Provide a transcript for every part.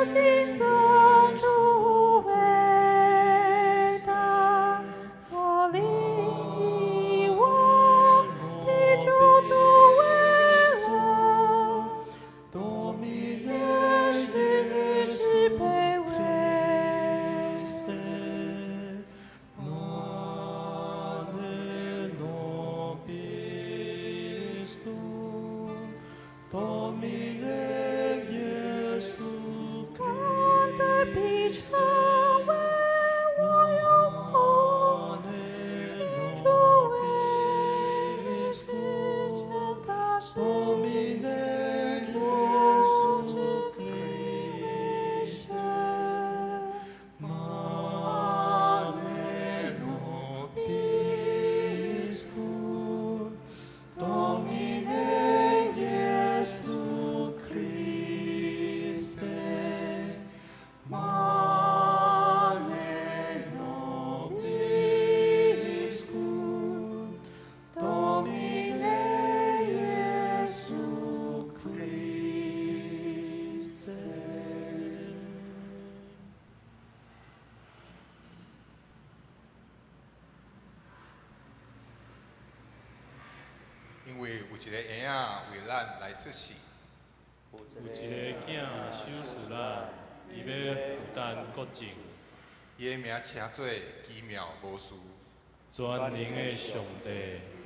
心尊主伟大，我灵以我的救主为乐。使女之卑微。我的必成为我有福，因主为施权大事，我之为神。因為有一個嬰仔為咱來出世，有一個囝賞賜咱，伊欲負擔國政。伊的名稱做奇妙無事，全能的上帝，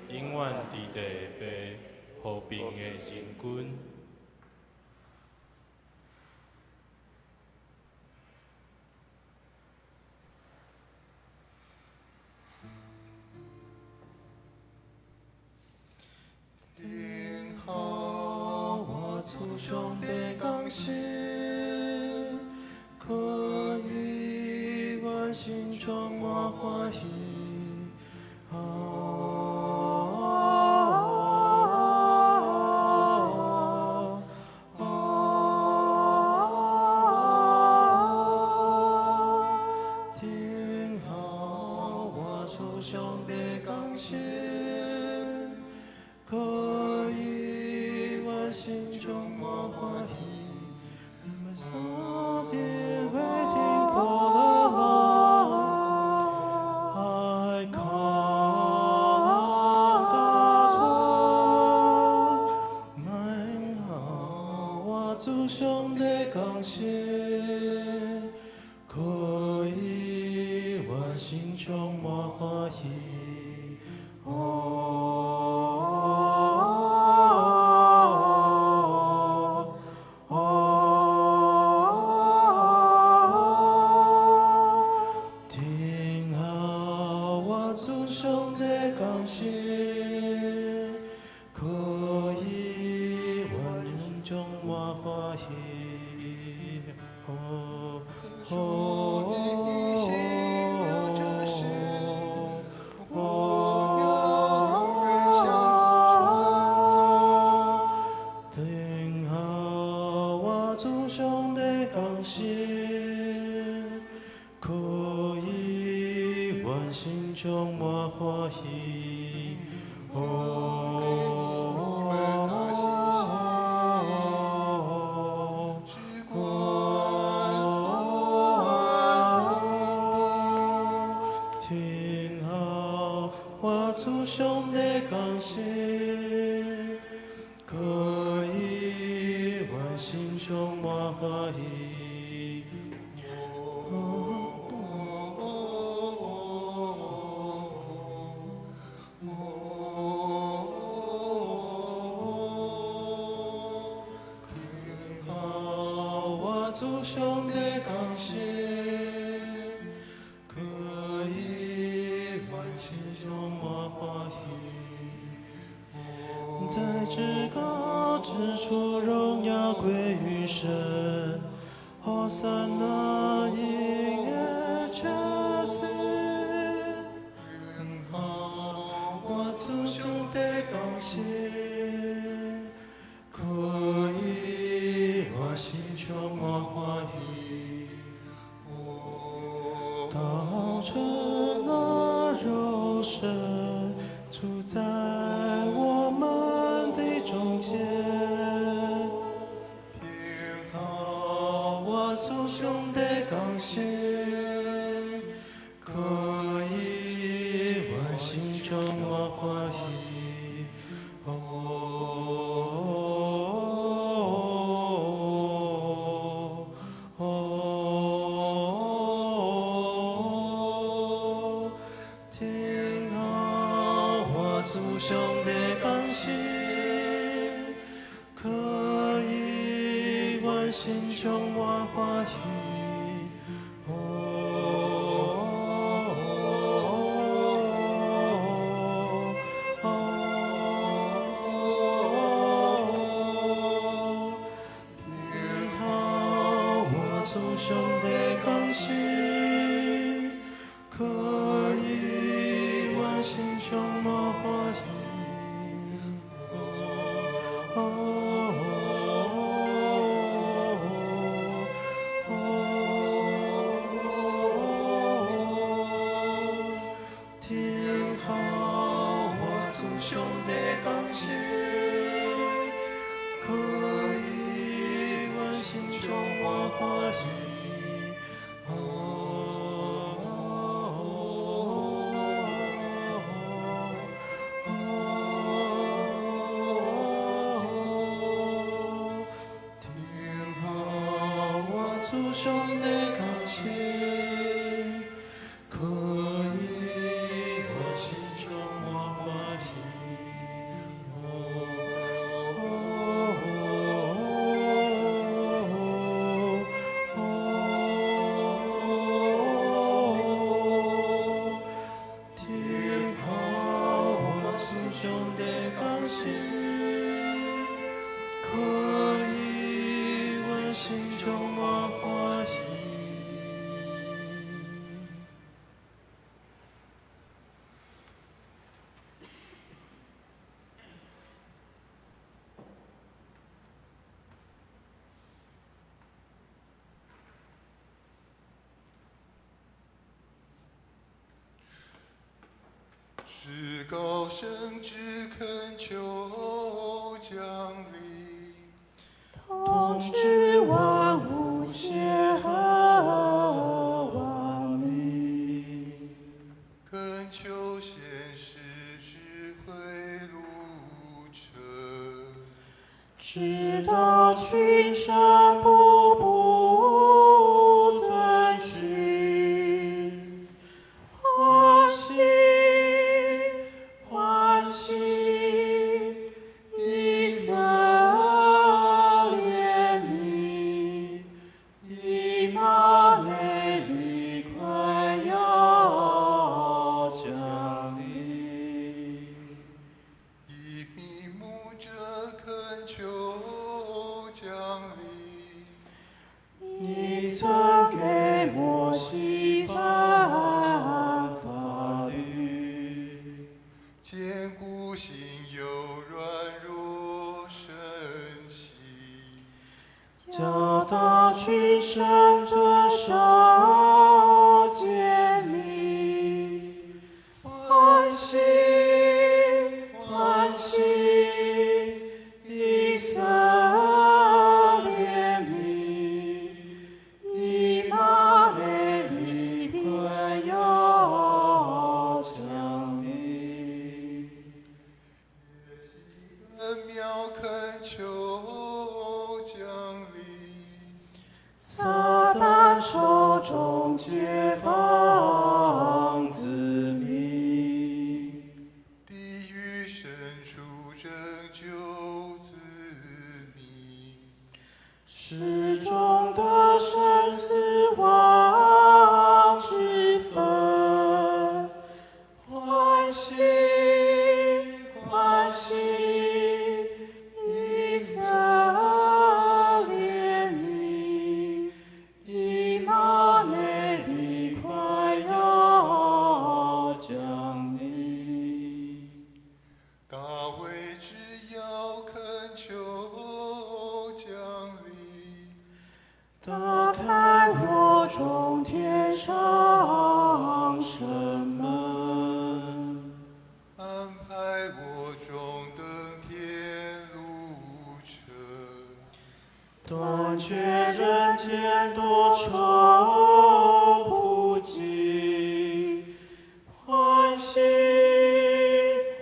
永遠佇地的父和平的仁君。聽候我主上帝降生，可以阮心充滿歡喜。啊啊啊！聽候我主上帝降生，可以阮心充滿歡喜。Waiting for the Lord, I call on God's word. 免候我主上帝降生，可以阮心充滿歡喜。哦哦，聽候我主上帝降生，可以阮心充滿歡喜。哦哦。我要永遠向你傳頌。聽候我主上帝降生，可以阮心充滿歡喜。哦。你們的信心，是關不安平的。聽候我主上帝降生，可以阮心充滿歡喜。哦。聽候我主上帝降生，可以阮心充滿歡喜。在至高之處，榮耀歸於神。何塞那 in excelsis。聽候我主上帝降生，可以我心充滿歡喜。道成了肉身，住在我們的中間。聽候我主主上帝同心，可以我心充满欢喜。哦，哦，听好我主上帝同心，可以我心充满欢喜。哦，哦，听好我主上帝同心，可以我心充满欢喜。哦，听好我主上帝同心，可以我心充满欢喜。哦，听好我主上帝同心，可以我心充满欢喜。哦，听好我主上帝同心，可以我心充满欢喜。至高神之恳求降临，统治万物，协和万民。恳求显示智慧路程，直到群山步步遵循，欢喜欢喜，以色列民，以马内利快要降临。以闭目者恳求降临，你曾给摩西颁法律，坚固心又软弱身心，教导群生遵守诫命，欢喜欢喜，以色列民，以马内利快要降临。恩妙恳求降临，撒旦手中解放子民，地狱深处拯救子民，始终的生死亡之分，欢喜欢喜，以色列民，以马内利快要降临。大卫之腰恳求降临，打开我中天上神门，安排我中登天路程，斷絕人間多愁苦疾，歡喜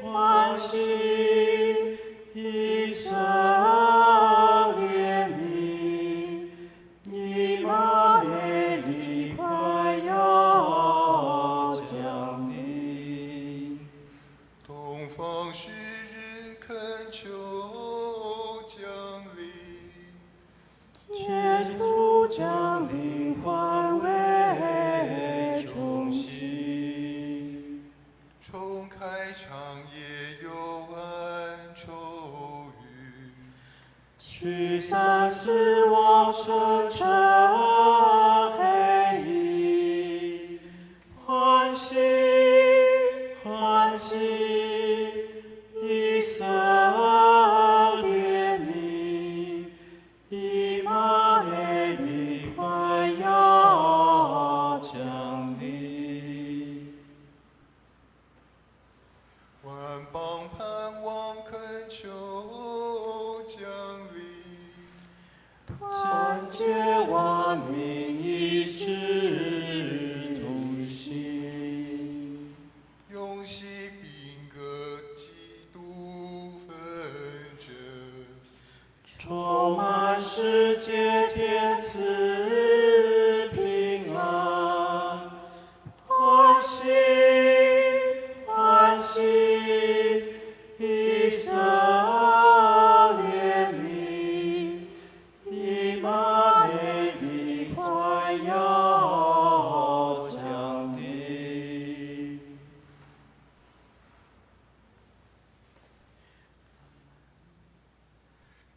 歡喜，以色列民，以馬內利快要降臨。東方旭日懇求降臨，天主降臨，還為中心。重開長夜幽暗愁雲，驅散死亡深沉黑影，歡喜歡喜，以色列民，以馬內利快要降臨。萬邦盼望懇求降臨，團結萬民一致同心，永息兵戈基督紛爭，充滿世界天賜平安，歡喜歡喜，以色列民，以馬內利快要降臨。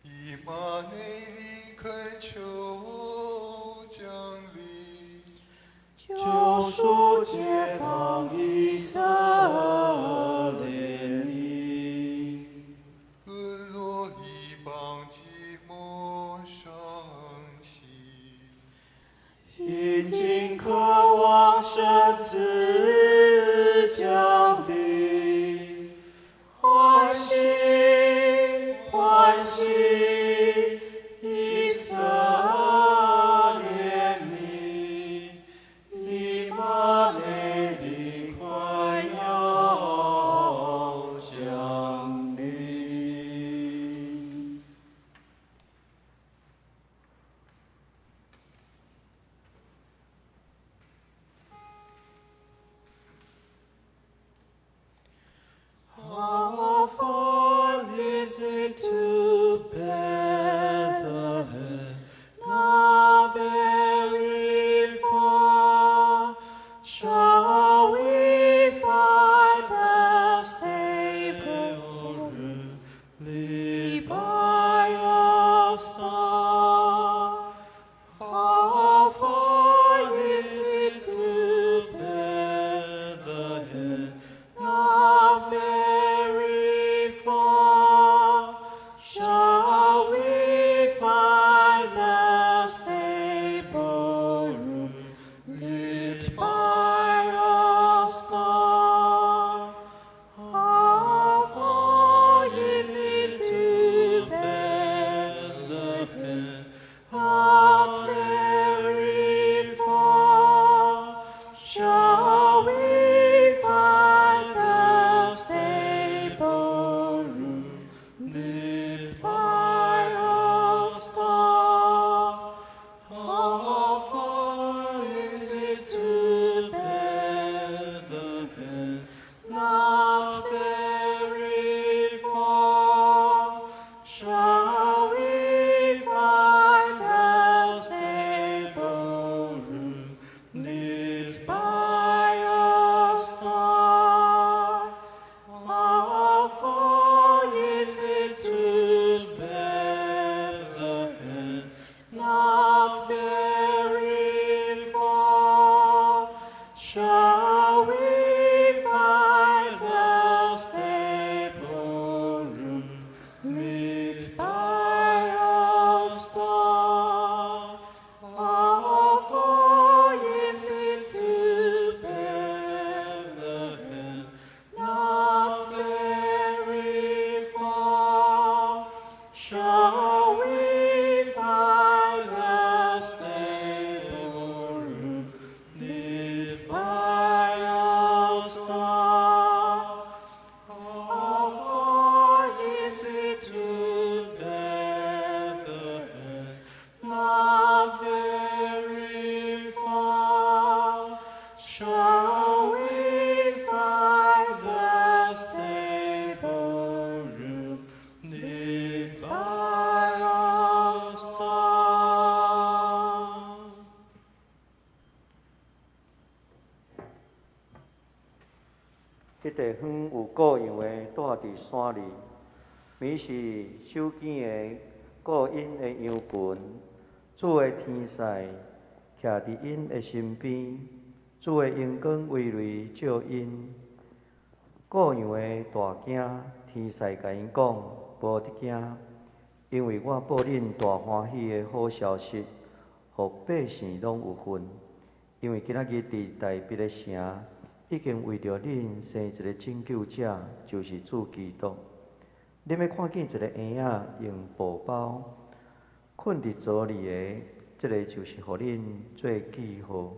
以馬內利懇求降臨，救贖解放以色列民，淪落異邦寂寞傷心，殷勤渴望神子降臨，歡喜歡喜，以色列民，以馬內利快要降臨。How far is it to Bethlehem? Not very far. Shall we find the stable room lit by a star? How far is it to Bethlehem? Not very far. Shall we find the stable room lit by a star? How far is it to Bethlehem? Not very far. Shall we find the stable room lit by a star? How far is it to Bethlehem? Not very far. Shall we find the stable room lit by a star? How far is it to to Bethlehem, not very far, shall we find the stable room lit by a star. 彼地方有羔羊的住佇山裡，暝時守更的顧𪜶的羊群，主的天使徛佇𪜶的身邊，主的榮光威雷照𪜶。羔羊的大驚，天使共𪜶講：無得驚，因為我報恁大歡喜的好消息，予百姓攏有份。因為今仔日佇大衛的城，已經為著恁生一个拯救者，就是主基督。恁欲看見一个嬰仔用布包睏佇槽裡的，這个就是予恁做記號。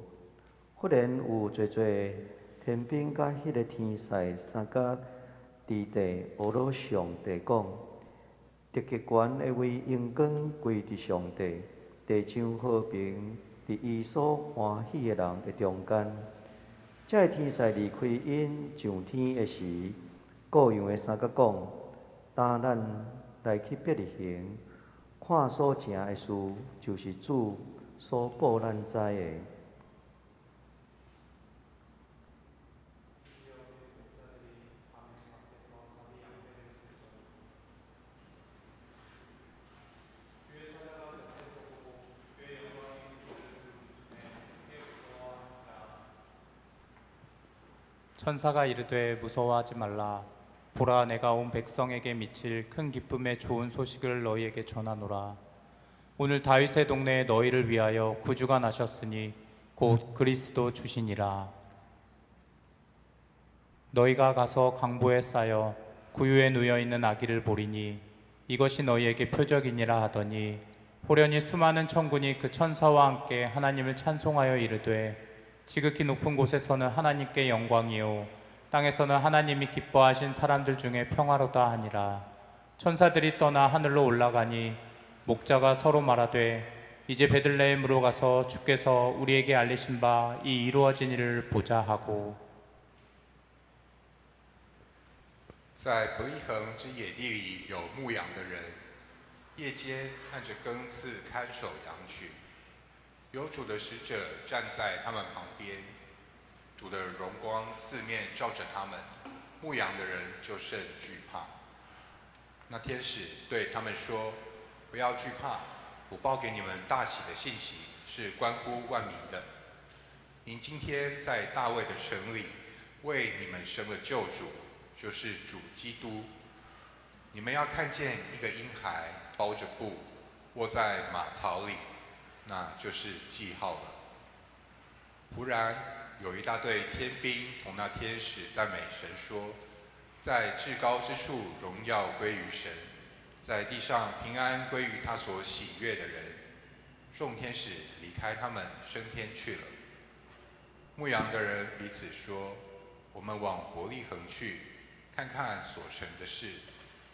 忽然有濟濟天兵佮彼个天使相佮佇地阿羅上帝講：得極懸的威榮光歸佇上帝，地上和平佇伊所歡喜的人的中間。這个天使離開𪜶上天的時，羔羊的相佮講：擔咱來去伯利恆，看所成的事，就是主所報咱知的。 천사가 이르되 무서워하지 말라. 보라, 내가 온 백성에게 미칠 큰 기쁨의 좋은 소식을 너희에게 전하노라. 오늘 다윗의 동네에 너희를 위하여 구주가 나셨으니 곧 그리스도 주시니라. 너희가 가서 강보에 싸여 구유에 누여 있는 아기를 보리니 이것이 너희에게 표적이니라 하더니, 홀연히 수많은 천군이 그 천사와 함께 하나님을 찬송하여 이르되 지극히 높은 곳에서는 하나님께 영광이요 땅에서는 하나님이 기뻐하신 사람들 중에 평화로다 하니라. 천사들이 떠나 하늘로 올라가니 목자가 서로 말하되 이제 베들레헴으로 가서 주께서 우리에게 알리신 바 이 이루어진 일을 보자 하고. 在伯利恆之野地裡有牧羊的人，夜間按著更次看守羊群。有主的使者站在他們旁邊，主的榮光四面照著他們，牧羊的人就甚懼怕。那天使對他們說：不要懼怕，我報給你們大喜的信息是關乎萬民的。您今天在大衛的城裡為你們生了救主，就是主基督。你們要看見一個嬰孩包著布臥在馬槽裡，那就是記號了。忽然有一大隊天兵同那天使讚美神說：在至高之處榮耀歸於神，在地上平安歸於他所喜悅的人。眾天使離開他們升天去了。牧羊的人彼此說：我們往伯利恆去，看看所成的事，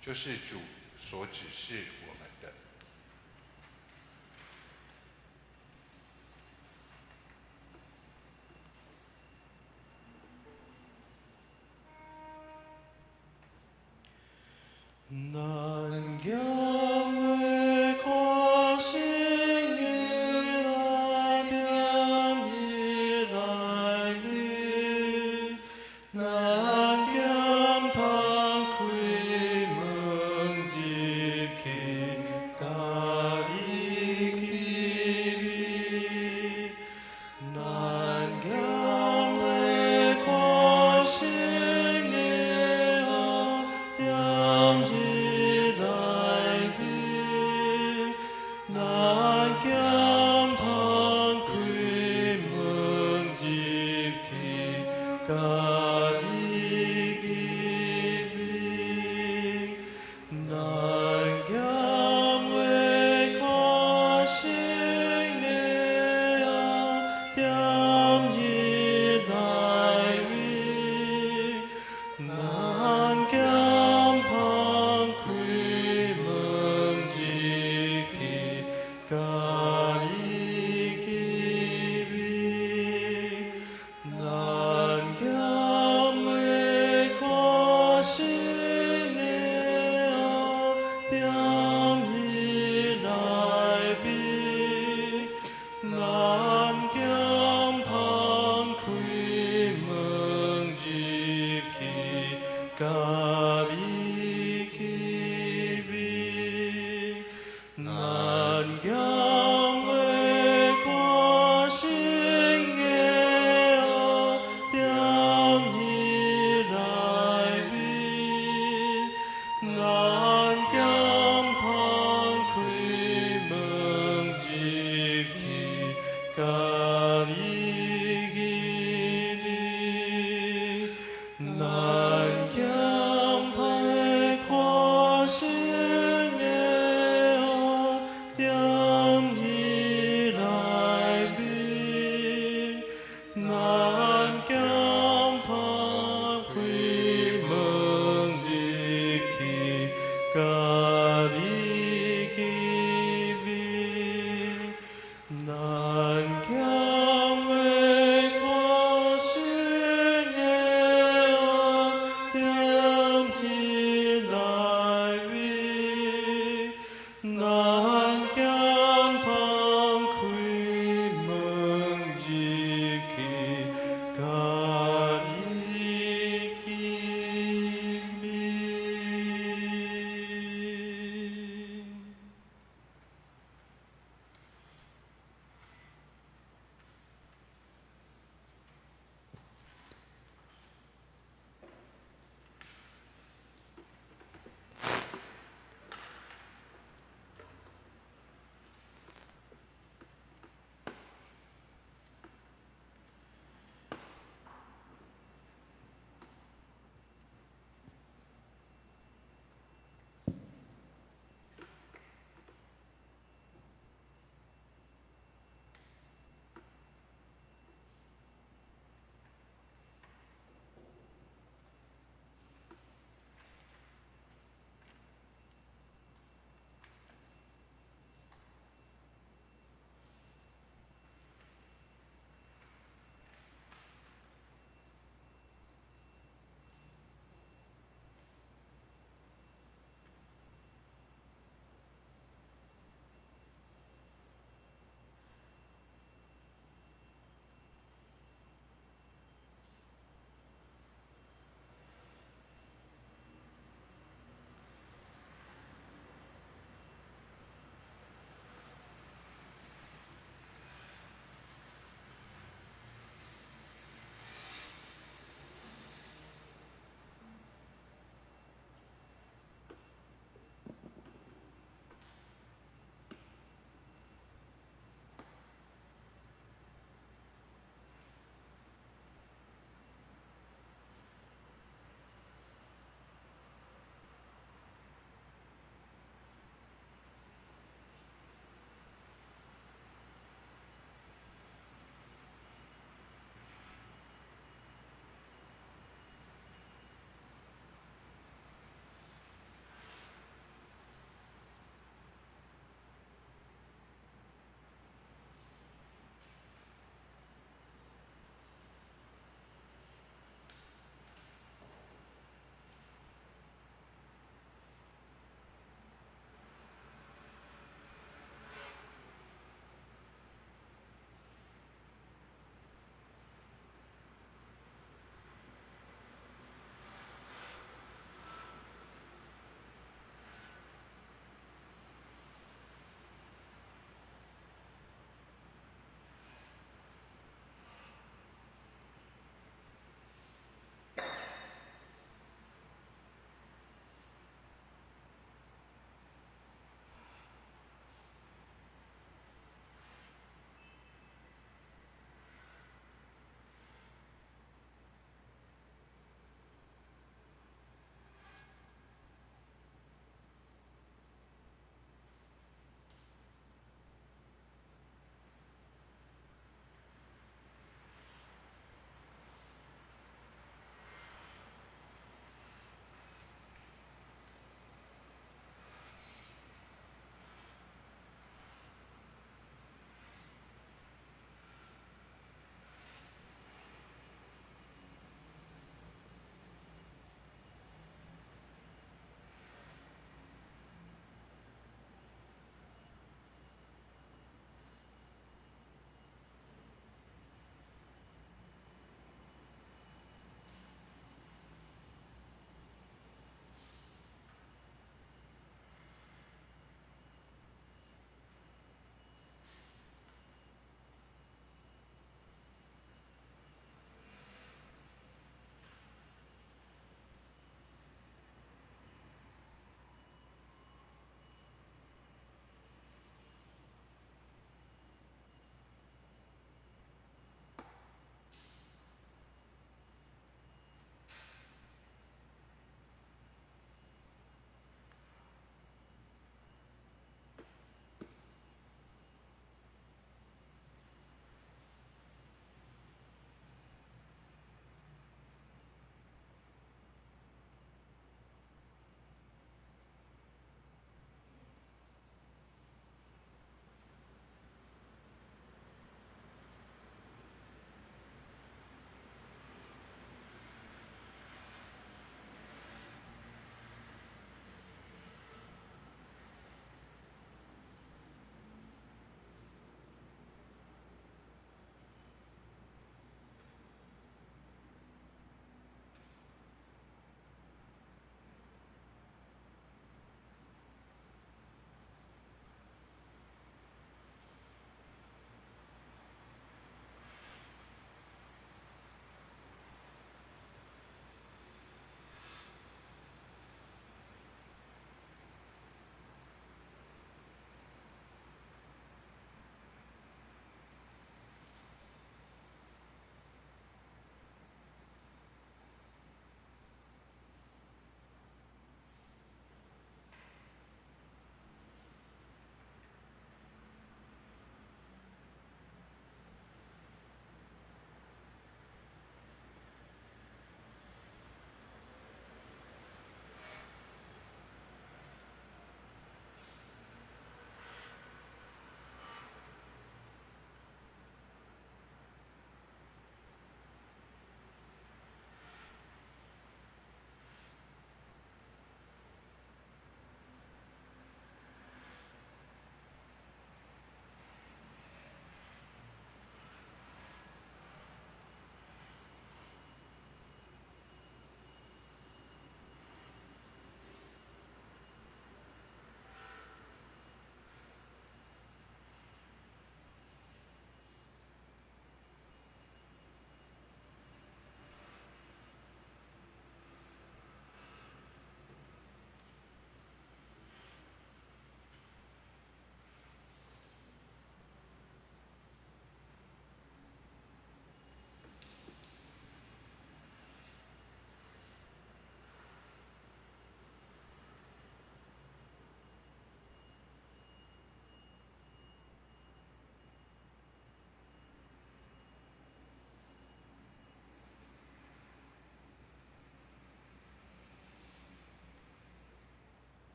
就是主所指示我們的。咱行的看新日来踮日内面，咱咸通開門入去，佮你器皿，難減的看神的愛踮彼內面，難減通開門入去，佮你見面。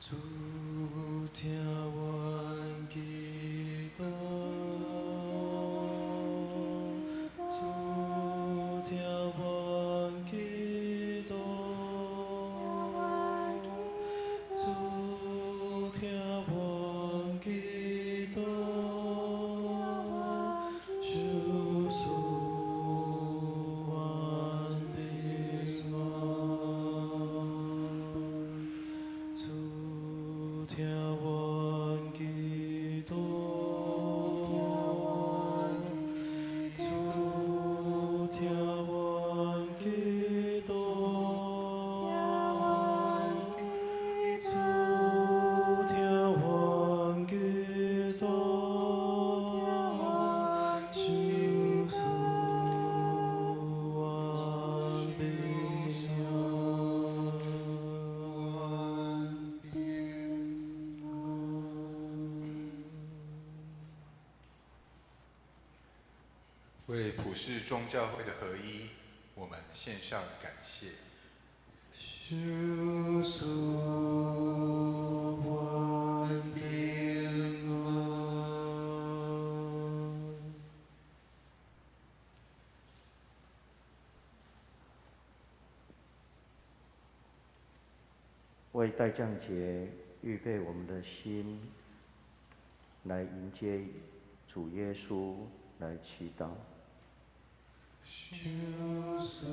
主聽阮祈禱，主聽阮祈禱，主聽阮祈禱，求賜阮平安。主聽阮祈禱，主聽阮祈禱，主聽阮祈禱，求賜阮平安。为普世众教会的合一，我們獻上感謝。求賜阮平安。為待降節預備我們的心，來迎接主耶穌，來祈禱。求賜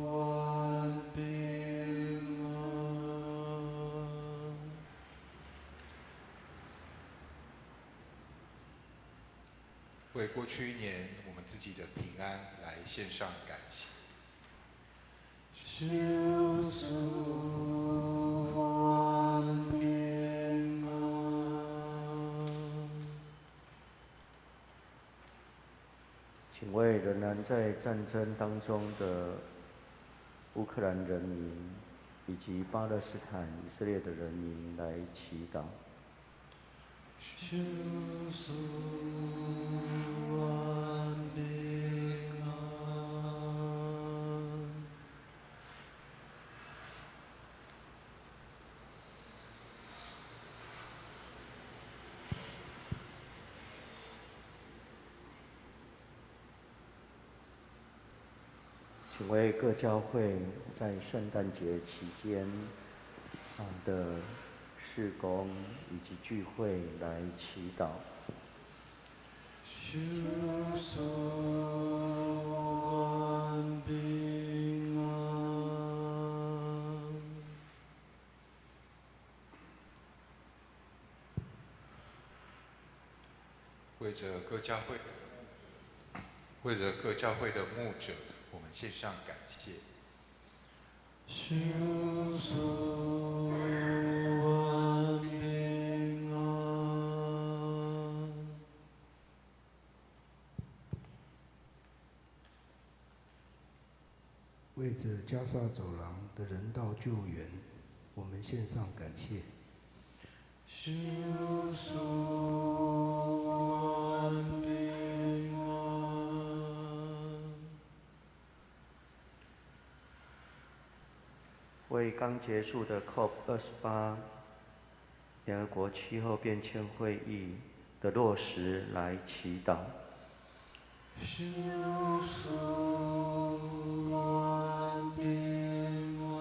阮平安。為過去一年我們自己的平安來獻上感謝。求賜阮平安。請為仍然在戰爭當中的烏克蘭人民以及巴勒斯坦、以色列的人民來祈禱。求賜阮平安。請為各教會在聖誕節期間的事工以及聚會來祈禱。求賜阮平安。為着各教會，為着各教會的牧者，我們獻上感謝。求賜阮平安。為着加薩走廊的人道救援，我們獻上感謝。求賜阮平安。為剛結束的 COP28 聯合國氣候變遷會議的落實來祈禱。求賜阮平安。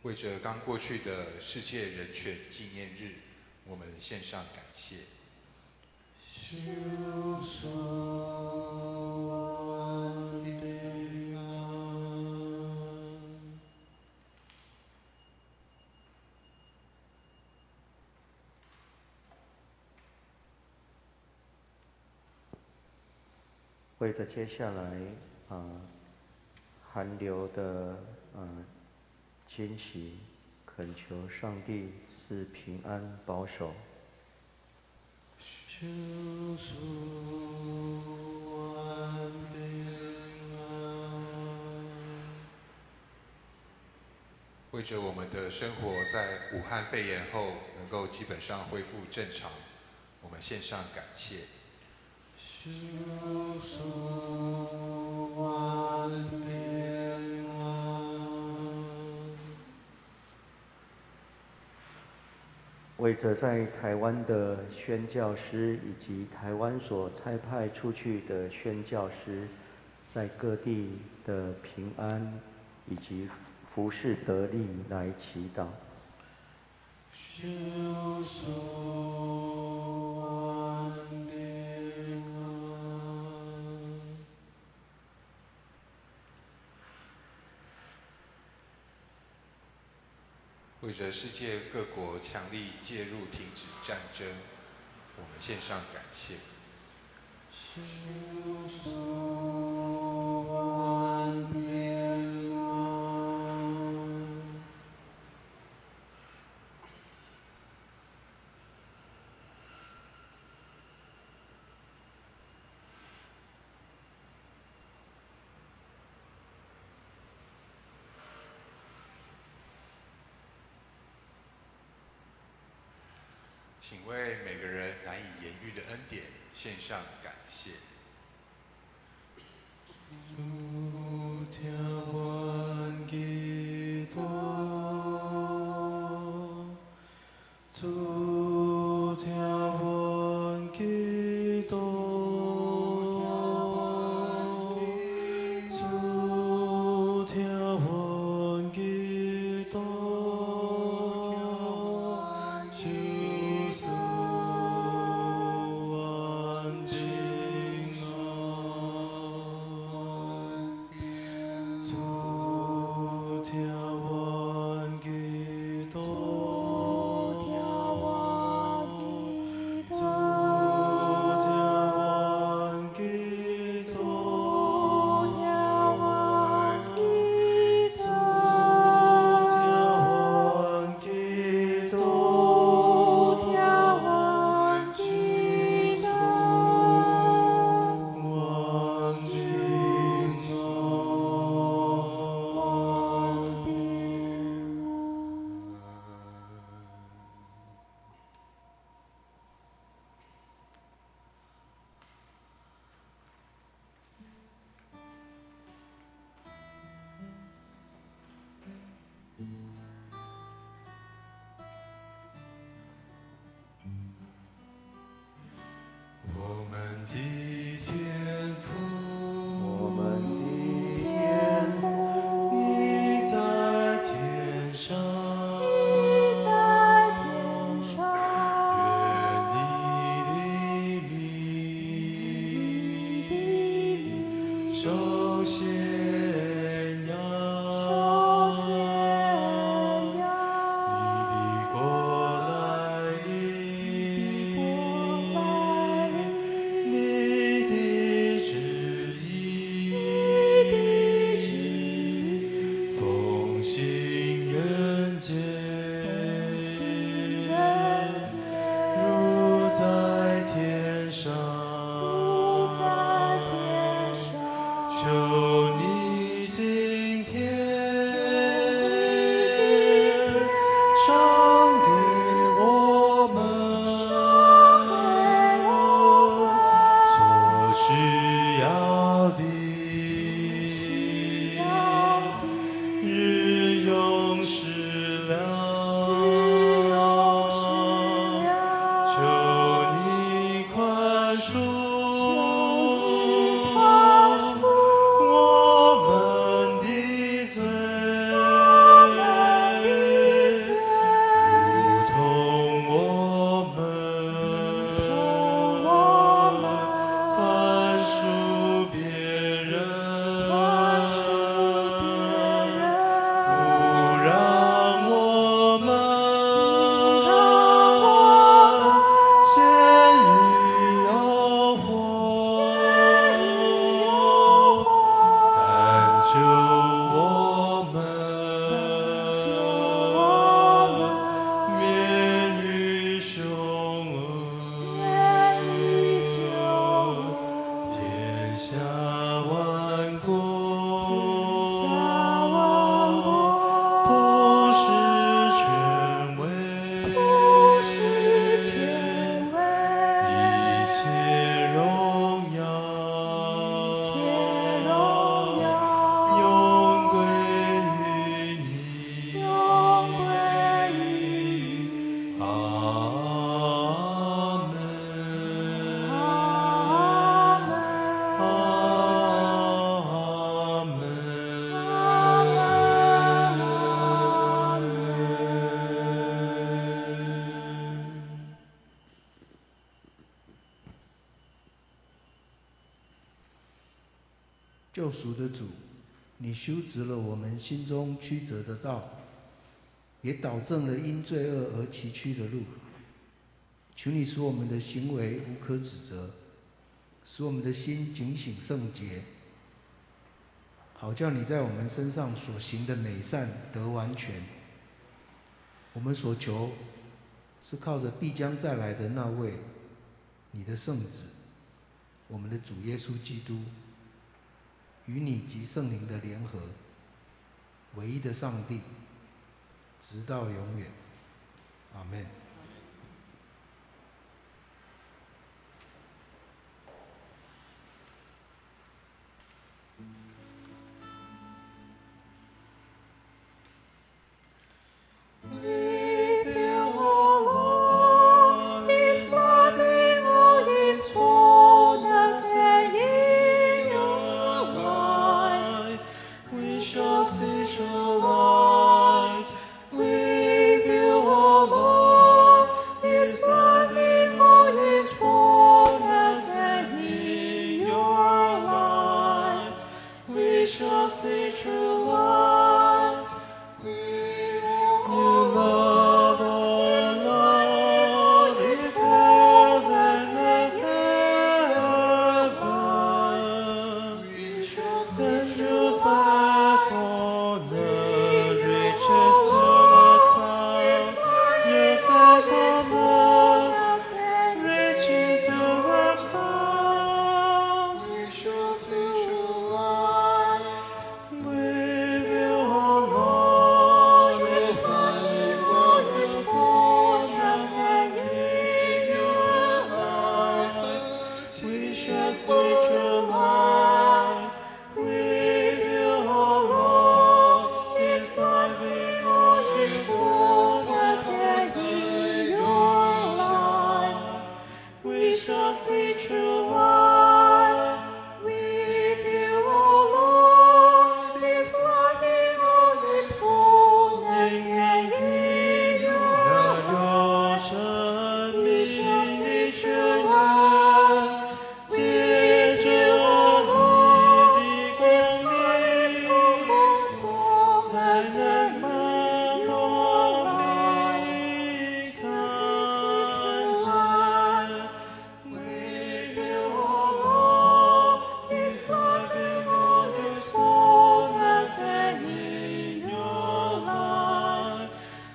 為着剛過去的世界人權紀念日，我們獻上感謝。求賜阮平安。為着接下來寒流的侵襲，懇求上帝賜平安保守。求賜阮平安。為着我們的生活在武漢肺炎後能夠基本上恢復正常，我們獻上感謝。求賜阮平為著在台灣的宣教師以及台灣所差派出去的宣教師，在各地的平安以及服事得力來祈禱。求主安平安。為著世界各國強力介入停止戰爭，我們獻上感謝。求主安平安。請為每個人難以言喻的恩典獻上感謝。主聽阮祈禱，主聽阮祈禱，主聽阮祈禱，求主安平安，主聽阮祈禱，主聽阮祈禱，主聽阮祈禱，求主安平安。我們的天父，我們的天父，你在天上，在天上，願你的名受顯揚，受顯揚，你的國來臨，你的旨意奉行人間，如在天上。求你今天賞給我們所需要的日用食糧，求你寬恕我們的罪，救赎的主，你修直了我們心中曲折的道，也導正了因罪惡而崎嶇的路。求你使我們的行為無可指責，使我們的心警醒聖潔，好叫你在我們身上所行的美善得完全。我們所求是靠着必將再來的那位，你的聖子，我們的主耶穌基督，與你及聖靈的聯合，唯一的上帝，直到永遠。阿門。 With you, O Lord, is life in all its fullness, and in your light we shall see true light. With you, O Lord, is life in all its fullness, and in your light we shall see true light. With your love, O Lord, is more than heaven. Send your faithfulness reaches to the clouds. Your faithfulness reaches to the clouds. We shall see true light. With you, O Lord, is life in all its fullness, and in your light we shall see true light. With you, O Lord, is life in all its fullness, and in your light we shall see true light. With you, O Lord, is life in all its fullness, and in your light we shall see true light. With you, O Lord, is life in all its fullness, and in your light we shall see true light. With you, O Lord, is life in all its fullness, and in your light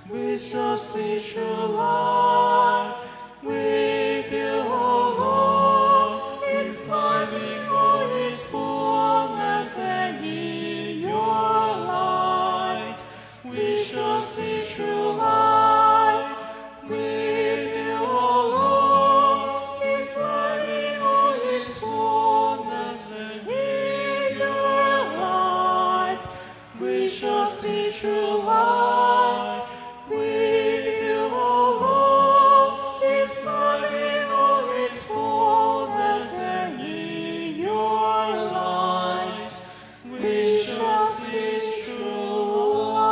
we shall see true light. With you, O Lord, is life in all its fullness, and in your light we shall see true light. With you, O Lord, is life in all its fullness, and in your light we shall see true light. With you, O Lord, is life in all its fullness, and in your light we shall see true light.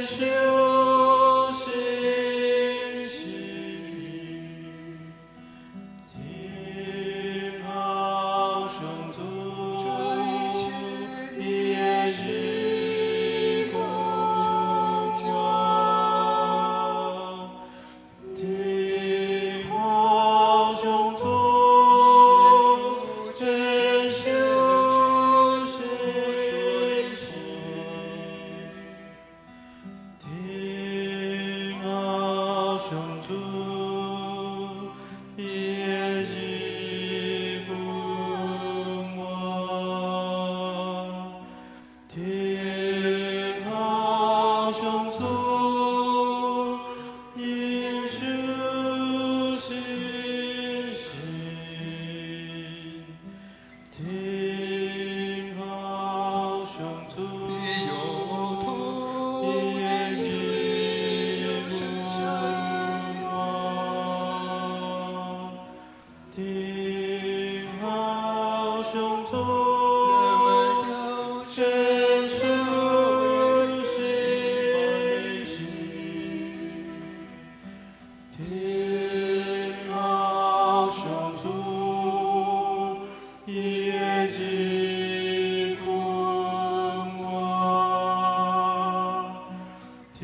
受信息，聽候上主，伊的日光成就。聽候上主，天受信息，聽候上主，伊的日君王。聽候上主，應許信息，聽候上主，伊的日君王。聽候上主，天受信息，聽候上主，伊的日君王。聽